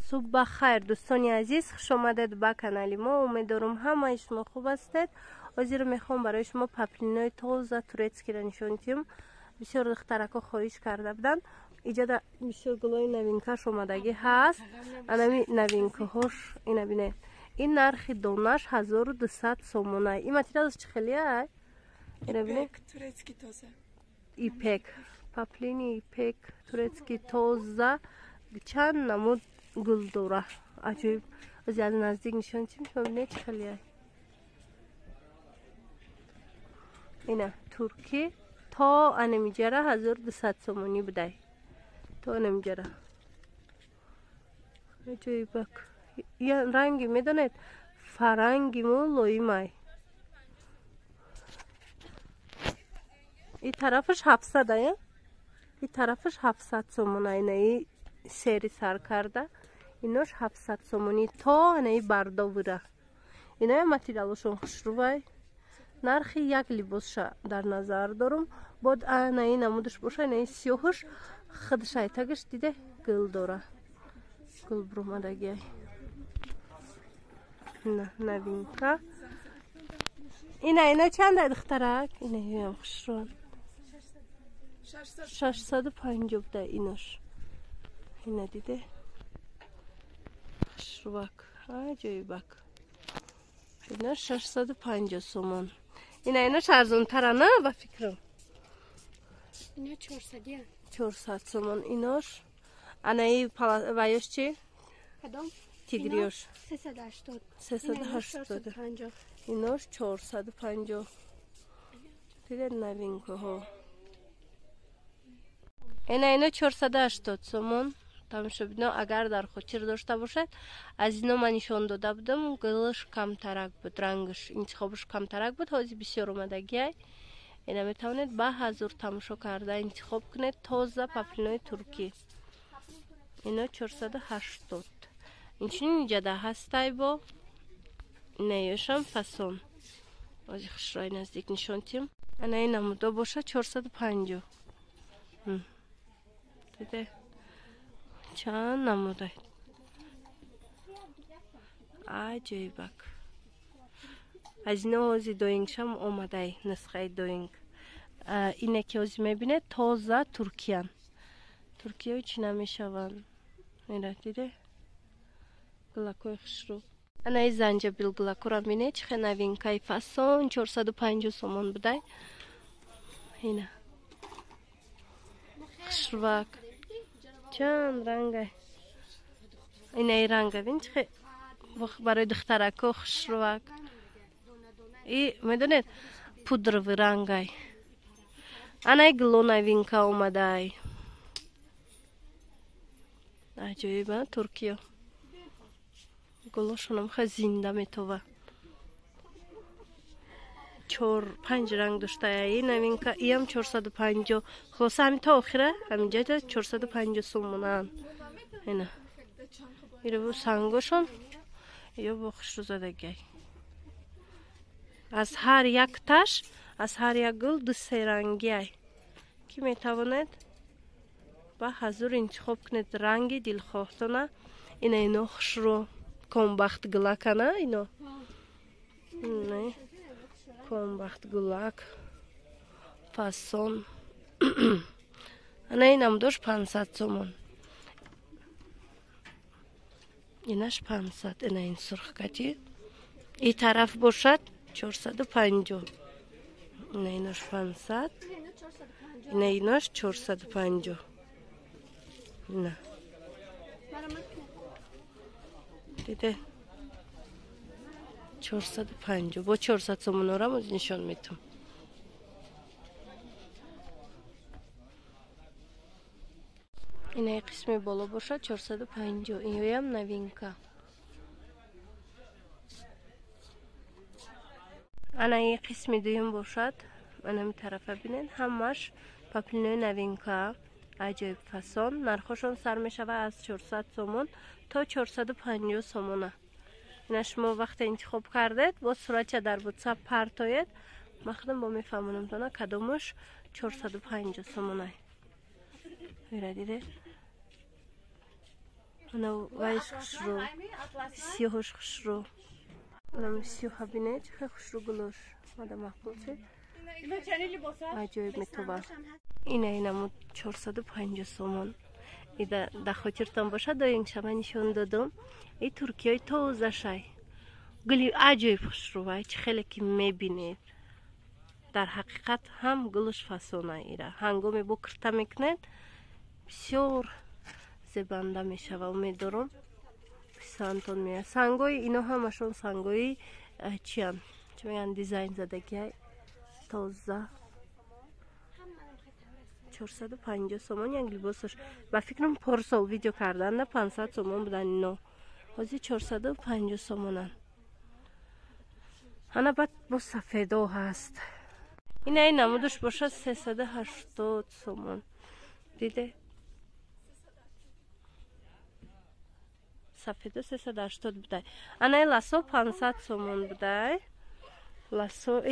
Субҳ бахайр, дӯстони азиз, хуш омадед ба канали мо. Умедворам ҳамаи шумо хуб ҳастед. Ҳозир мехоҳам барои шумо паплинои тоза турецкиро нишон диҳам. Бисёр духтарако хоҳиш карда буданд. Иҷода бисёр гулои новинкаш омадагӣ ҳаст. Анами новинкаҳош ина бинед. Ин нархи донаш 1200 сомона. Ин материалаш чӣ хелия? Ина бинед. Турецкий тоза. Ипек. Паплини ипек турецкий тоза. Чанд намуд гул дора. Аҷоиб. Ози аз наздик нишон чим, шумо бинед чӣ хелия. Ина туркӣ то анамиҷара 1200 сомонӣ будай. То анамиҷара. Аҷоибак. Я ранги медонед? Фаранги мулоимай. И тарафаш 700 ая? И тарафаш 700 сомона. Инаи сери сар карда. Инош 700 сомонӣ то анаи бардовира. Иная материалошон хушрувай. Нархи як либосша дар назар дорум. Бод анаи намудаш боша, инаи сиёҳуш худшай тагаш диде гул дора. Гул бурумадагиай. Новинка. Ина чанда духтарак? Ина ям хушруван. 650 да инош. Ина диде. Хушрувак. Аҷоибак. Ина 650 сомон. Ина инош арзонтара на ба фикрам. Ина 400. 400 сомон инош. Анаи ваёш чи? Кадом? Тигриёш. 380. 380. Инош 450. Диде новинкаҳо. Ина ино 480 сомон. Тамошобино агар дар хотир дошта бошад, аз ино ман нишон дода будам, гулаш камтарак буд, рангаш, интихобаш камтарак буд, ҳозир бисёр омадагиай. Ина метавонед ба ҳазур тамошо карда интихоб кунед. Тоза паплинои туркӣ. Ино 480. Инчунин иҷада ҳастай бо инаёшам фасон. Ҳозир хушрои наздик нишон тиҳам. Ана ин намудо боша 450. Диде чанд намудай. Аҷоибак. Аз ино ҳозир доингшам омадай, нусхаи доинг. Ине ки ҳозир мебинед тоза туркиян. Туркиё чӣ намешаванд. Ина диде? Гулакҳои хушрӯ. Ана ин занҷабил гулакҳоро бинед, чӣ хел новинкаи фасон 450 сомон будай. Ина. Хушрӯвак. Чанд рангай. Инаи ранга бин чӣ хел барои духтарако хушрӯвак. И медонед пудровый рангай. Анаи гуло новинка омадай. Аҷоиба туркиё. Гулошонам хел зинда метова. 4-5 ранг доштая. И новинка иам 450. Хулоса ҳамин то охира ҳаминҷода 450 сомонан. Ина. Иро сангошон ё бо хушрӯ задагиай. Аз ҳар як таш, аз ҳар як гул ду се рангиай. Ки метавонед ба ҳазур интихоб кунед ранги дилхоҳтона. Ина ино хушрӯ комбахт гулакана ино. Не. Комбахт гулак фасон. Ана инам дош 500 сомон. Инаш 500, ина ин сурхкати. И тараф бошад 450. Ина инош 500. Ина инош 450. Ина. Диде 450. Бо 400 сомонора мо нишон метам. Ина қисми боло бошад 450. Иноям новинка. Ана ин қисми дуюм бошад. Ана ми тарафа бинед, ҳамаш паплинои новинка, аҷоиб фасон. Нархошон сар мешава аз 400 сомон то 450 сомона. Ина шумо вақте интихоб кардед, боз суратча дар WhatsApp партоед. Ман худам бо мефаҳмонам тона кадомаш 450 сомонай. Ира дидед? Ана вайш хушрӯ, сиёҳаш хушрӯ. Анам сиёҳа бинед, чӣ хел хушрӯ гулош. Мада маъқул шуд. Аҷоиб метоба. Ина инаму 450 сомон. Ида да хотиртон бошад, доим шама нишон додум. И туркиёи тозашай. Гули аҷоиб хушрӯвай, чӣ хеле ки мебинед. Дар ҳақиқат ҳам гулаш фасона ира. Ҳангоме бо кирта мекунед, бисёр зебанда мешава. Умед дорам писандтон меояд. Сангои ино ҳамашон сангои чиян? Чӣ мегӯянд, дизайн задагиай тоза. 450 сомон як либосаш. Ба фикрам порсол видео карданда 500 сомон будан ино. Ҳозир 450 сомонанд. Ана баъд бо сафедо ҳаст. Ина ин намудаш бошад 380 сомон. Диде? Сафедо 380 будай. Ана ин ласо 500 сомон будай. Ласо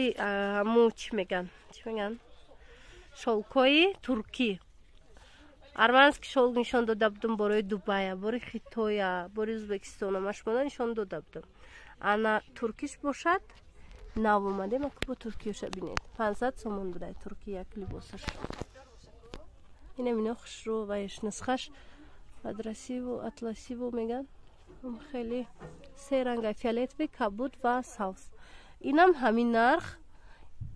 аму чӣ меган? Чӣ меган? Шолкои туркӣ. Арманский шолк нишон дода будум бораи Дубая, бори Хитоя, бори Ӯзбекистона. Ма шумода нишон дода будум. Ана туркиш бошад нав омадем, аку бо туркиёша бинед. 500 сомон будай турки як либосаш. Инам ино хушрӯ ваеш нусхаш адрасиву атласиву меган. Хеле се ранга фиолетовый, кабуд ва савз. Инам ҳамин нарх.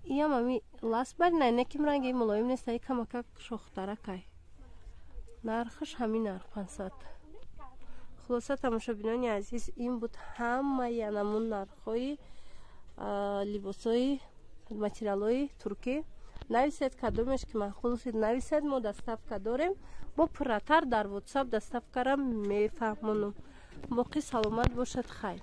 Иам ҳами лас бари на неким ранги мулоим нест, ай камакак шохтаракай. Нархаш ҳамин нарх 500. Хулоса тамошобинони азиз, ин буд ҳамаи анамун нархҳои либосҳои материалҳои туркӣ. Нависед кадомеш ки маъқул шуд, нависед, мо доставка дорем. Бо пурратар дар WhatsApp доставкара мефаҳмонам. Боқӣ саломат бошад, хайр.